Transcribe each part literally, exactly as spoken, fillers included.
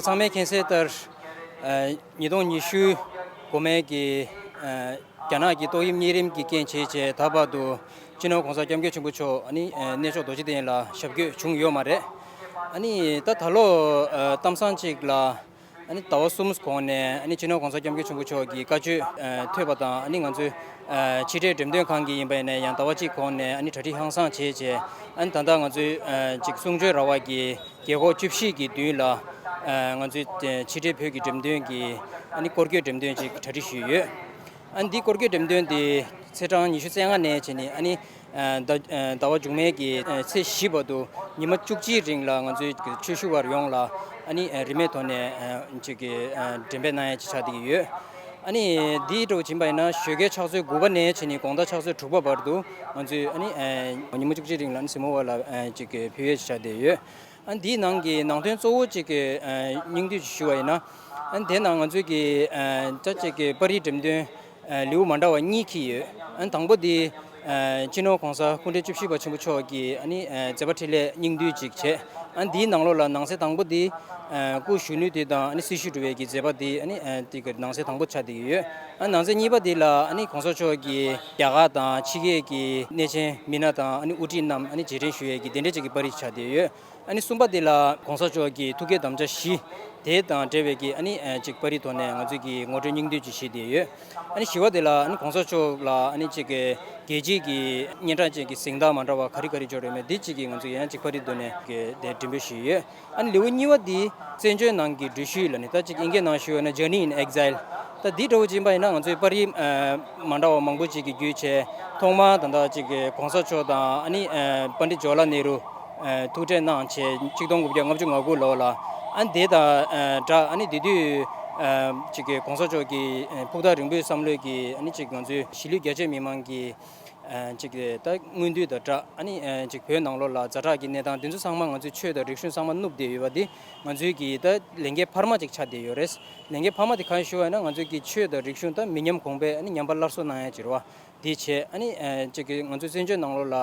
ཚང་མས་མཁྱེན་གསལ་ལྟར། ཨ། ཉིས་སྟོང་ཉི་ཤུ་འགོ་མའི་གི། ཨ། རྒྱ་ནག་གི་ཏོག་དབྱིབས་གཉན་རིམས་ཀྱི་རྐྱེན་བྱས་བྱས་ད་བར་དུ་སྤྱི་ནོར་༸གོང་ས་༸སྐྱབས་མགོན་ཆེན་པོ་མཆོག་ཨ་ནི། ཨ། གནས་མཆོག་རྡོ་རྗེ་གདན་ལ་ཞབས་སྐྱོད་བྱུང་ཡོད་མ་རེད། ཨ་ནི་ད་ད་ལོ། ཨ། གཏམ་བཟང་ཅིག་ལ། ཨ་ནི་ཟླ་བ་གསུམ་གོང་ནས་ཨ་ནི་སྤྱི་ནོར་༸གོང་ས་༸སྐྱབས་མགོན་ཆེན་པོ་མཆོག་གི་བཀའ་ཆོས། ཨ། ཐོས་པ་དང་། ཨ་ནི་ང་ཚོའི། ཨ། ཕྱི་དྲིལ་འགྲེམས་སྟོན་ཁང་གི་ཡིན་པ་ཡིན་ན་ཡང་ཟླ་བ་གཅིག་གོང་ནས་ཨ་ནི་གྲ་སྒྲིག་ཧང་སང་བྱས་བྱས། ཨ་ནི་ད་ལྟ་ང་ཚོའི། ཨ། ཅིག་གསུང་ཆོས་ར་བ་གི་རྒས་འཁོགས་བཅུ་བཞི་གི་མདུན་ལ། ཨ། ང་ཚོའི། ཨ། ཕྱི་དྲིལ་བོད་ཀྱི་འགྲེམས་སྟོན་གྱི་ཨ་ནི་སྐོར་སྐྱོད་འགྲེམས་སྟོན་ཅིག་གྲ་སྒྲིག་ཞུས་ཡོད། ཨ་ནི་འདི་སྐོར་སྐྱོད་འགྲེམས་སྟོན་འདི་ཚེས་གྲངས་ཉི་ཤུ་རྩ་ལྔ་ནས་བྱས་ནས། ཨ་ནི། ཨ། ཟླ། ཨ། ཟླ་བ་མཇུག་མའི་གི། ཨ། ཚེས་བཞི་བར་དུ་ཉི་མ་བཅུ་གཅིག་རིང་ལ་ང་ཚོའི་ཆོས་ཞུ་བར་ཡོངས་ལ། ཨ་ནི། ཨ། རིན་མེད་ཐོག་ནས། ཨ། ཅིག་གི། ཨ། འགྲེམས་སྤེལ་གནང་ཡ་ཅིག་ཆགས་བསྡད་ཀྱི་ཡོད། ཨ་ནི་འདིའི་འགྲོ་བཞིན་པ་ཡིན་ན་ཞོགས་ཀའི་ཕྱག་ཚོད་དགུ་པ་ནས་བྱས་ནས་དགོང་དག་ཕྱག་ཚོད་དྲུག་པ་བར་དུ་ང་ཚོས། ཨ་ནི། ཨ། ཉི་མ་བཅུ་གཅིག་རིང་ལ་ཨ་ནི་གཟིགས་མོ་བ་ལ། ཨ། ཅིག་གི་ཕུལ་ཡས་ཅིག་ཆགས་བསྡད་ཡོད། ཨ། འདིའི་ནང་གི་ནང་དོན་གཙོ་བོ་གཅིག་གི། ཨ། སྙིང་བསྡུས་ཞུ་བ་ཡིན་ན། ཨ། དེ་ནང་ང་ཚོས་ཀྱི། ཨ། ད་ཅིག་གི་པར་རིས་འགྲེམས་སྟོན། ཨ། ལེའུ་མ་འདྲ་བ་གཉིས་འཁྱེར་ཡོད། ཨ། དང་པོ་དེ། ཨ། སྤྱི་ནོར་༸གོང་ས་སྐུ་ཕྲེང་བཅུ་བཞི་པ་ཆེན་པོ་མཆོག་གི། ཨ་ནི། ཨ། མཛད་པ་འཕྲིན་ལས་སྙིང་བསྡུས་ཅིག་བྱས། ཨ། འདིའི་ནང་ལོགས་ལ་ནང་གསེས་དང་པོ་དེ། ཨ། སྐུ་གཞོན་ནུ་དེ་དང་ཨ་ནི་སྲི་ཞུ་སྒྲུབ་པའི་གི་མཛད་པ་དེ། ཨ་ནི། ཨ། དེ་གི་ནང་གསེས་དང་པོ་ཆགས་བསྡད་ཀྱི་ཡོད། ཨ། ནང་གསེས་གཉིས་པ་དེ་ལ་ཨ་ནི་༸གོང་ས་མཆོག་གིས་རྒྱ་གར་དང་ཕྱི་རྒྱལ་གྱི་གནས་ཆེན་མི་སྣ་དང་ཨ་ནི་དབུ་ཁྲིད་རྣམས་ཨ་ནི་རྗེས་དྲན་ཞུ་ཡས་ཀྱི་དེ་འདྲ་ཅིག་གི་པར་རིས་ཆགས་བསྡད་ཡོད། ཨ་ནི་གསུམ་པ་དེ་ལ་༸གོང་ས་མཆོག་གི་ཐུགས་བསྐྱེད་དམ་བཅའ་བཞི་དེ་དང་འབྲེལ་བའི་གི། ཨ་ནི། ཨ། ཅིག་པར་རིས་ཐོག་ནས་ང་ཚོས་ཀྱི་ངོ་སྤྲོད་སྙིང་བསྡུས་ཅིག་བྱས་བསྡད་ཡོད། ཨ་ནི་བཞི་པ་དེ་ལ་ཨ་ནི་༸གོང་ས་མཆོག་ལ་ཨ་ནི་ཅིག་གི་རྒྱལ་སྤྱིའི་གི་སྙན་གྲགས་ཅན་གྱི་གཟེངས་རྟགས་མ་འདྲ་བ་ག་རེ་ག་རེ་འབྱོར་ཡོད་མེད་འདི་ཅིག་གི་ང་ཚོས་ཡང་ཅིག་པར་རིས་མདུན་ནས་གི་དེ་འགྲེམས་སྤེལ་ཞུས་ཡོད། ཨ་ནི་ལེའུ་གཉིས་པ་འདི་བཙན་བྱོལ་ནང་གི་འགྲུལ་བཞུད་ལ་ནི། ད་ཅིག་ཨིན་སྐད་ནང་ཞུས་ན་Journey in Exile། ད་འདི་འདྲ་བོ་ཅིག་ཡིན་པ་ཡིན་ན་ང་ཚོའི་པར་རིས། ཨ། མ་འདྲ་བ་མང་པོ་ཅིག་གི་བརྒྱུད་བྱས། ཐོག་མར་ད་ལྟ་ཅིག་གི་༸གོང་ས་མཆོག་དང་ཨ་ནི། ཨ། པཎྜི་ཏ་ཇོ་ཧར་ལལ་ནེ་རུ། ཨ། ཐུག་འཕྲད་གནང་བྱས་ཆིག་སྟོང་དགུ་བརྒྱ་ལྔ་བཅུ་ང་དགུ་ལོ་ལ། ཨ། དེ་དང་སྦྲགས་ཨ་ནི་དེ་དུས། ཨ། ཅིག་གི་༸གོང་ས་མཆོག་གི། ཨ། ཕུགས་ཐག་རིང་པོའི་བསམ་བློས་ཀྱི། ཨ་ནི་ཅིག་ང་ཚོའི་གཞིས་ལུས་རྒྱ་ཆེ་མི་མང་གི། ཨ། ཅིག་ད་མངོན་འདོད་དང་སྦྲགས། ཨ་ནི། ཨ། ཅིག་བོད་ནང་ལོགས་ལ་ཛ་དྲག་གི་གནས་སྟངས་དེ་ཚོ་ཚང་མ་ང་ཚོའི་ཆོས་དང་རིག་གཞུང་ཚང་མ་བསྣུབས་བསྡད་ཡོད་པ་དེ་ང་ཚོའི་གི་ད་ལས་འགན་འཕར་མ་ཅིག་ཆགས་བསྡད་ཡོད་རེད། ལས་འགན་འཕར་མ་དེ་གང་ཞུ་བ་ཡིན་ན་ང་ཚོའི་གི་ཆོས་དང་རིག་གཞུང་ད་མི་ཉམས་གོང་འཕེལ། ཨ་ནི་ཉམས་པ་སླར་གསོ་གནང་ཡ་ཅིག་རེད་བ། དེ་བྱས། ཨ་ནི། ཨ། ཅིག་གི་ང་ཚོའི་བཙན་བྱོལ་ནང་ལོགས་ལ།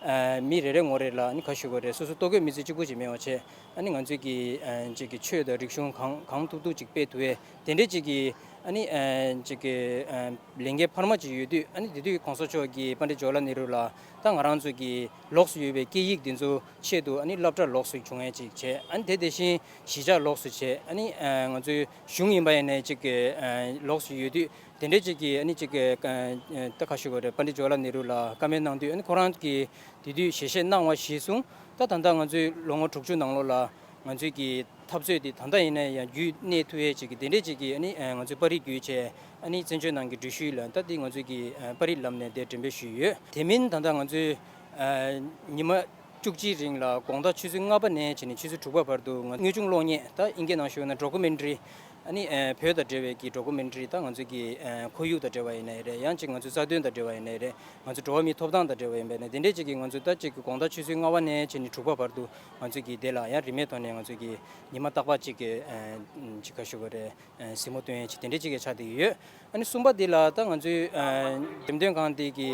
ཨ། མི་རེ་རེ་ངོ་རེ་ལ་ཨ་ནི་ག་ཞུ་དགོས་རེད། སོ་སོ་ལྟོ་གོས་མི་ཚེ་གཅིག་པུ་ཅིག་མེད་པ་བྱས། ཨ་ནི་ང་ཚོའི་གི། ཨ། ཅིག་གི་ཆོས་དང་རིག་གཞུང་གང་གང་ཐུབ་ཐུབ་ཅིག་སྤེལ་ཐུབ་ཡས་དེ་འདྲས་ཅིག་གི། ཨ་ནི། ཨ། ཅིག་གི། ཨ། ལས་འགན་འཕར་མ་ཅིག་ཡོད་དུས། ཨ་ནི་དེ་དུས་༸གོང་ས་མཆོག་གིས་པཎྜི་ཏ་ཇོ་ཧར་ལལ་ནེ་རུ་ལ་ད་ང་རང་ཚོ་གི་ལོགས་སུ་ཡོད་པའི་སྐད་ཡིག་འདི་ཚོ་ཆེད་དུ། ཨ་ནི་སློབ་གྲྭ་ལོགས་སུ་བྱུང་ཡས་ཅིག་བྱས། ཨ་ནི་དེ་དེ་བཞིན་གཞིས་ཆགས་ལོགས་སུ་བྱས། ཨ་ནི། ཨ། ང་ཚོའི་གཞུང་ཡིན་པ་ཡིན་ནའི་ཅིག་གི། ཨ། ལོགས་སུ་ཡོད་དུས། དེ་འདྲའི་ཅིག་གི། ཨ་ནི་ཅིག་གི། ཨ། ད་ག་ཞུ་དགོས་རེད། པཎྜི་ཏ་ཇོ་ཧར་ལལ་ནེ་རུ་ལ་བཀའ་མོལ་གནང་དུས། ཨ་ནི་ཁོ་རང་གིས་དེ་དུས་ཞལ་བཞེས་གནང་བ་གཞིར་བཟུང་། ད་ད་ལྟ་ང་ཚོའི་ལོ་ངོ་དྲུག་ཅུ་ནང་ལོགས་ལ་ང་ཚོའི་གི་འཐབ་རྩོད་དེ་ད་ལྟ་ཡིན་ན་ཡང་རྒྱུན་གནས་ཐུབ་ཡས་ཅིག་གི་དེ་འདྲའི་ཅིག་གི། ཨ་ནི། ཨ། ང་ཚོའི་པར་རིས་བརྒྱུད་བྱས། ཨ་ནི་བཙན་བྱོལ་ནང་གི་འགྲུལ་བཞུད་ལ་ད་དེ་ང་ཚོའི་གི། ཨ། པར་རིས་ལམ་ནས་དེ་འགྲེམས་སྤེལ་ཞུས་ཡོད། དེ་མིན་ད་ལྟ་ང་ཚོའི། ཨ། ཉི་མ་བཅུ་གཅིག་རིང་ལ་དགོང་དག་ཆུ་ཚོད་ལྔ་པ་ནས་བྱས་ནས་ཆུ་ཚོད་དྲུག་པ་བར་དུ་ང་དངོས་བྱུང་གློག་བརྙན། ད་ཨིན་སྐད་ནང་ཞུས་ན་ཌོ་ཀུ་མེན་ཊ་རི། ཨ་ནི། ཨ། བོད་དང་འབྲེལ་བའི་གི་ཌོ་ཀུ་མེན་ཊ་རི། ད་ང་ཚོའི་གི། ཨ། ཁོར་ཡུག་དང་འབྲེལ་བ་ཡིན་ནའི་རེད། ཡང་ཅིག་ང་ཚོའི་རྩ་དོན་དང་འབྲེལ་བ་ཡིན་ནའི་རེད། ང་ཚོ་འགྲོ་བ་མིའི་ཐོབ་ཐང་དང་འབྲེལ་བ་ཡིན་པ་ཡིན་ནའི། དེ་འདྲའི་ཅིག་གི་ང་ཚོ་ད་ཅིག་གི་དགོང་དག་ཆུ་ཚོད་ལྔ་པ་ནས་བྱས་ནས་དྲུག་པ་བར་དུ་ང་ཚོའི་གི་དེ་ལ་ཡང་རིན་མེད་ཐོག་ནས་ང་ཚོའི་གི་ཉི་མ་རྟག་པར་ཅིག་གི། ཨ། ཅིག་ག་ཞུ་དགོས་རེད། ཨ། གཟིགས་མོ་སྟོན་ཡས་ཅིག་དེ་འདྲའི་ཅིག་གི་ཆགས་བསྡད་ཀྱི་ཡོད། ཨ་ནི་གསུམ་པ་འདི་ལ་ད་ང་ཚོའི། ཨ། འགྲེམས་སྟོན་ཁང་འདི་གི།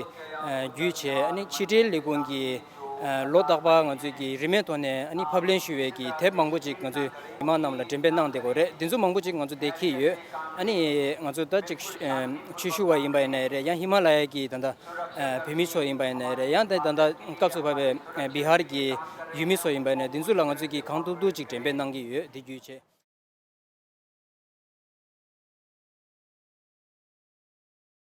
ཨ། བརྒྱུད་བྱས། ཨ་ནི་ཕྱི་དྲིལ་ལས་ཁུངས་ཀྱི། ཨ། ལོ་རྟག་པར་ང་ཚོའི་གི་རིན་མེད་ཐོག་ནས་ཨ་ནི་ཕབ་ལེན་ཞུ་བའི་གི་དེབ་མང་པོ་ཅིག་ང་ཚོའི་མི་མང་རྣམས་ལ་འགྲེམས་སྤེལ་གནང་བསྡད་ཀྱི་ཡོད་རེད། འདི་ཚོ་མང་པོ་ཅིག་ང་ཚོ་འདིར་འཁྱེར་ཡོད། ཨ་ནི་ང་ཚོ་ད་ཅིག། ཨ། ཆོས་ཞུ་བ་ཡིན་པ་ཡིན་ནའི་རེད། ཡང་ཧི་མ་ལ་ཡ་གི་ད་ལྟ། ཨ། བོད་མི་ཚོ་ཡིན་པ་ཡིན་ནའི་རེད། ཡང་ད་ད་ལྟ་སྐབས་སུ་བབས་པའི། ཨ། བི་ཧར་གྱི་ཡུལ་མི་ཚོ་ཡིན་པ་ཡིན་ནའི། འདི་ཚོ་ལ་ང་ཚོས་གི་གང་ཐུབ་ཐུབ་ཅིག་འགྲེམས་སྤེལ་གནང་གི་ཡོད། འདི་བརྒྱུད་བྱས།